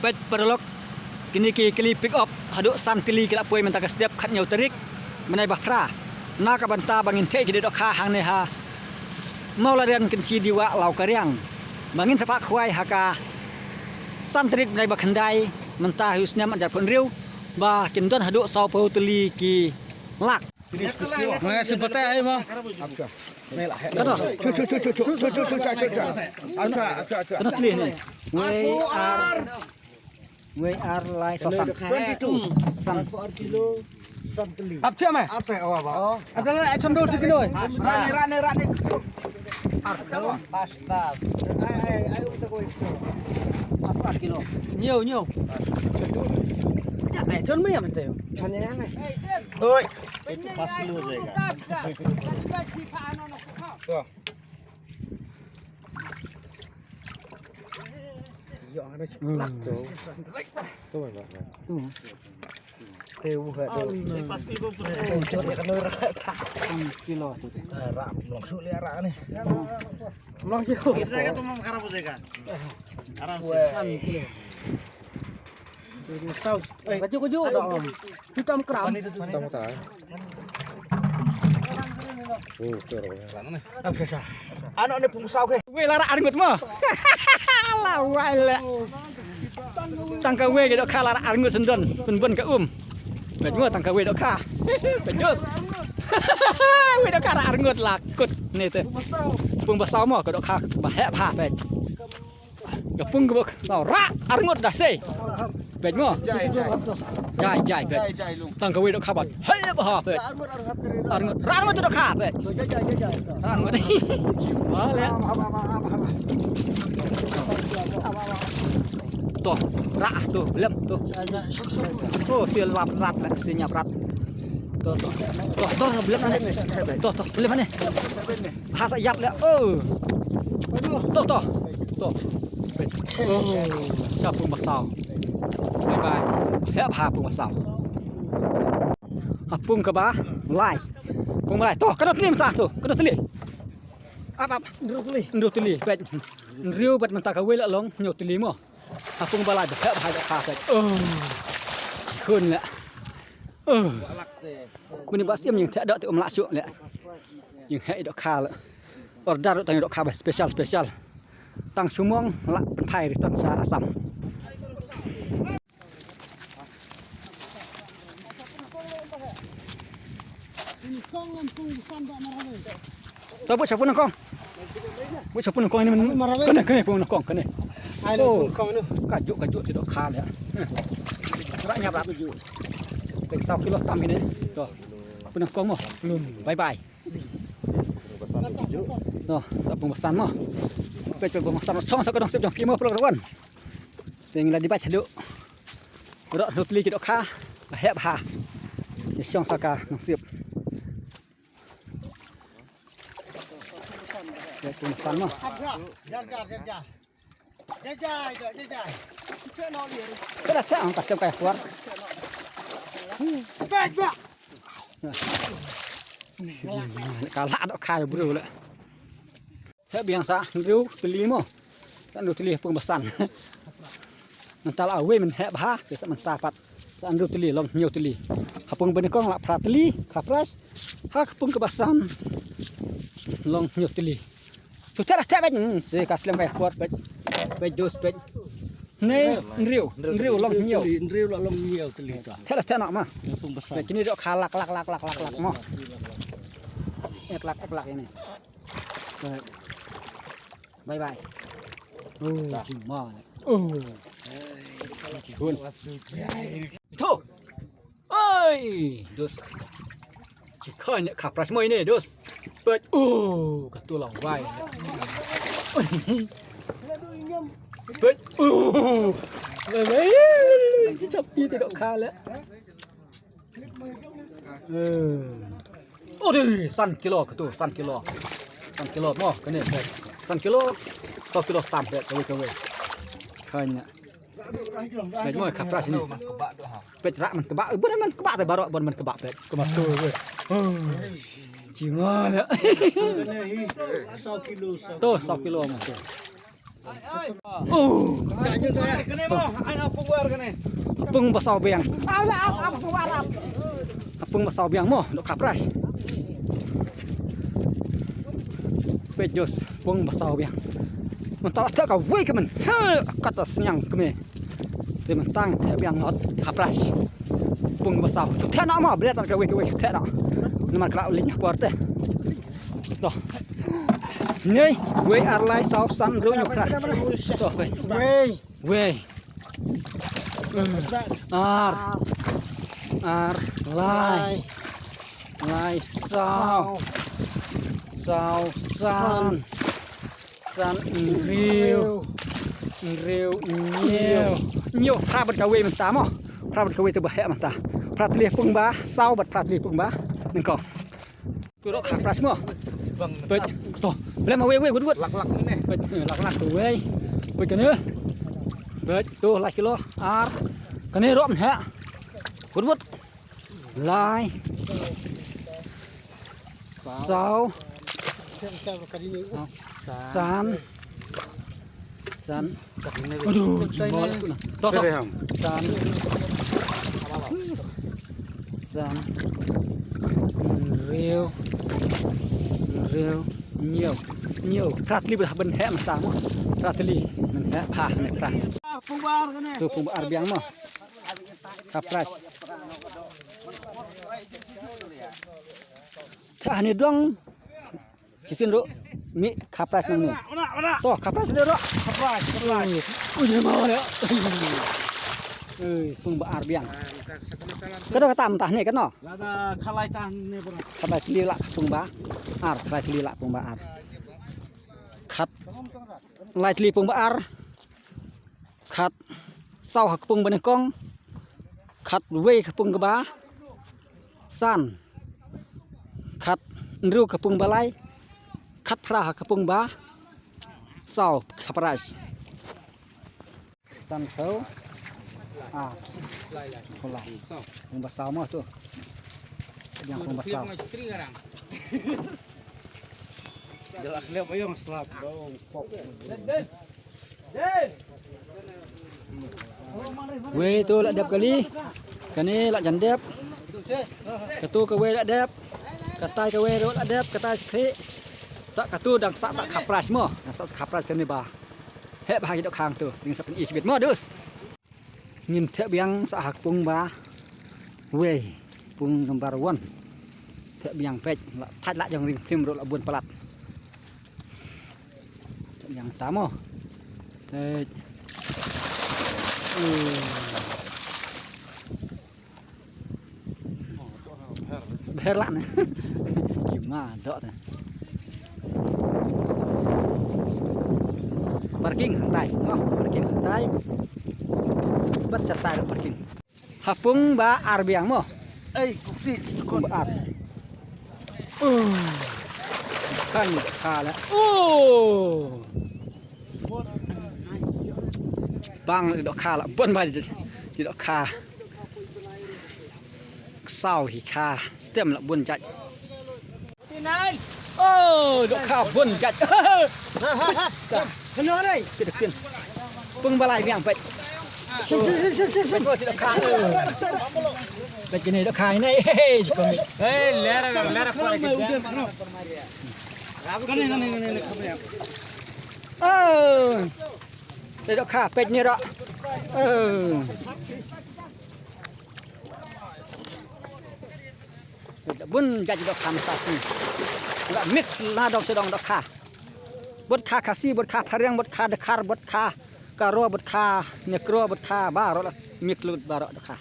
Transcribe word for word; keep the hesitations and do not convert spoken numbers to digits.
Peit paralok, kine ki kali pick up haduh san tylli ki la poi mynta ka step khathynñiew tarik bnai ba phra. Na ka bynta ba ngin theh ki dohkha hangne ha Mawlarian Kynshi Diwa Lawkariang. Ba ngin sa pah khwai ha ka san tarik bnai ba khyndai mynta ha u snem ar hajar arphew hynriew ba kin don haduh sawphew tylli ki lak. Nga shu batai hai mo. Kano? Chu, chu, chu, chu. Acha, acha, acha. Kano tylli ne? Wei ar, wei ar lai saw san. Twenty-two. San. Ap chu mai. Ap chu, oh, oh. Ada lai chon dol sikit oi. Rani, rani, rani. Ar kilo. Bas, bas. Ai, ai, ai, um, tak, oi. Ar kilo. Nyo, nyo. Ai, chon mai am teu. Chon ya mai. Oi. Itu pas kilo je kan. Tuh. Yo, ada seblak tu. Tu mana? Tu. Teu ha tu. Pas kilo pun. Kilo tu. Rak langsung lihat rak ni. Langsung. Kita kata mau kharap tu kan. Aram se. San kilo. Kaju kaju dah. Hitam keram. Hitam keram. Oh, tu orang. Anak ni pung saw ke. Wei la rah arngut mo. La wai le. Tang ka wei dohkha la rah arngut syndon pynbun ka um. Peit mo tang ka wei dohkha. Peit dus. Wei dohkha rah arngut la kut ni te. Pung ba saw mo ka dohkha ba heh bha peit. Ka pung ka bok. Saw rah arngut dah sei. Peit mo. Jai, jai. Jai, jai, peit. Tang ka wei dohkha ba heh bha peit. Arngut, rah arngut dohkha peit. Rah arngut. Wah le. To, rah to, lem to. To, si lap rat le, si nyap rat. To, to. To, to, lem ane. To, to, lem ane. Ha sa yap le. Oh. To, to. To. Oh, sa pung ba saw. Bye bye. Hep ha pung ba saw. Ha pung kaba lai. Pung ba lai. To, kano tylli mynta to. Kano tylli. Ap, ap. Hynriew tylli. Hynriew tylli. Peit. Hynriew bad mynta ka wei la long hynñiew tylli mo. Ha pung ba lai ba hep ha dohkha peit. Oh. Khun le. Oh. Bini ba sim ïing theh doh te um lah shuh le. Ïing heh dohkha le. Order doh tang dohkha ba special special. Tang sumong lah pynphai return sha Assam. To buh sha pung nyngkong. Buh sha pung nyngkong ini. Kane, kane pung nyngkong kane. Ai, oh, pung nyngkong ini. Kajuh, kajuh ti dohkha le. Rak nyap rak. Saw kilo tam kine. To. Pung nyngkong mo. Bye bye. To, sa pung ba san mo. Peit pung ba san. Shong sa ka dongsep jong phi mo pulak rawan. Te ngi la dei bad haduh. Rah hynñiew tylli ki dohkha. Ba hep ha. Ngi shong sa ka dongsep. Peit pung ba san mo. Jar, jar, jar, jar. Jai jai, jai jai. Ka la theh ang ka sem kai kwar. Bek bek. Ka la dohkha bro le. Theh biang sa hynriew tylli mo. Sa hynriew tylli pung ba san. Mynta la wei men heh bha, sa mynta pat. Sa hynriew tylli long hynñiew tylli. Ha pung ba nyngkong la phra tylli, ka pres. Ha pung kaba san long hynñiew tylli. Shu theh la theh beit, hmm, se ka slem ka ïa kwar beit. Beit dus beit. Ne, hynriew, hynriew long hynñiew. Hynriew la long hynñiew tylli ta. Theh la theh noh ma. Ïa pung ba san. Beit kine dohkha lak, lak, lak mo. Ek lak, ek lak ini. Beit. Bye bye. Oh, jingma. Oh. Jingma. Oi, dos. Chi khane ka pras mo ine, dos. Peit, oh, ka tu la wai. Peit, oh. Wai, wai. Chi chap pi te dohkha le. Eh. Oh, dei, san kilo ka tu, san kilo. San kilo mo, kane, peit. San kilo, saw kilo tam, peit, kawei, kawei. Chi khane. Peit mo ka pras ini. Peit rah man kaba, bun man kaba te baroh, bun man kaba peit. Kaba tu wei. Chi ngol ya. Saw kilo, saw. Tu, saw kilo mo tu. Oh. Pung ba saw biang. Pung ba saw biang mo, dohkha prize. Peit Josh, pung ba saw biang. Mynta la theh kawei ka mynta. He, kata sniang kmie. Te mynta theh biang ngot, kha prize. Pung ba saw. Shu theh noh mo, bret kawei kawei shu theh noh. Namar ka la ling por te. To. Nai, wei, ar, lai, saw, san, hynriew, hynñiew, phra. To, wei. Wei. Wei. Ar. Ar, lai. Lai. Lai, saw. Saw, san. San. San, hynriew. Hynriew, hynñiew. Hynñiew, phra bad kawei mynta mo. Phra bad kawei te ba heh mynta. Phra tylli pung ba saw bad phra tylli pung ba nyngkong. Tu dohkha prize mo. Peit. To. Blem wei wei, wut wut. Lak lak ne. Peit, eh, lak lak tu wei. Peit kane. Peit tu lai kilo. Ar. Kane ruh mynta. Wut wut. Lai. Saw. San. San. Aduh, jumpa aku na. To, to. San. San. Hynriew. Hynriew. Hynñiew. Hynñiew. Phra tylli ba heh mynta mo. Phra tylli. Mynta pha ne phra. Tu pung ba ar biang mo. Kha prize. Tah ne dong. Shisien ruh mih kha prize nangne. To, kha prize de ruh. Kha prize, kha prize. Ui, ui, ma ruh. Ui, pung ba ar biang. Ka dei kata mynta ne kano? Lada kha lai tang ne bro. Kha lai tylli la pung ba ar, kha lai tylli la pung ba ar. Khat lai tylli pung ba ar. Khat saw ha ka pung ba nyngkong. Khat wei ka pung kaba san. Khat hynriew ka pung ba lai. Khat phra ha ka pung ba saw, kha prize. San saw. Ah. Pung ba saw mo tu. Yang pung ba saw. Jalan klep ayo slap dong. Wei tu la dep kali. Kane la jan dep. Katu kawei la dep. Katai kawei ruh la dep, katai skhi. Sa katu dang sa sa kha prize mo. Dang sa sa kha prize kane ba heh bha ki dohkha tu. Dang sa pyni shibit mo dus. Ngin theh biang sa ha ka pung ba wei, pung number one. Theh biang peit, la thait la jong ring tim ruh la bun palat. Theh biang ta mo. Peit. Hmm. Bher la ne. Ki ma doh ne. Parking hangtai, mo, parking hangtai. Bas chatai parking. Ha pung ba ar biang mo. Ei, kuksi. Pung ba ar. Uh. Kan khala. Uh. Bang dohkha la bun ba ji dohkha. Saw hi kha stem la bun jait. Oh, dohkha bun jait. Kano rai? Sida kin. Pung ba lai biang peit. Sim sim sim sim sim. Peit ko ti dohkha. Peit kine dohkha ine. Hey, lera lera. Kane kane kane kane. Oh. Te dohkha peit ni ro. Eh. Bun jait dohkha mynta sni. La mix na dong sdang dohkha. Bad kha Khasi, bad kha Phareng, bad kha Dkhar, bad kha Garo, bad kha Nekro, bad kha baroh la mix lut baroh dohkha.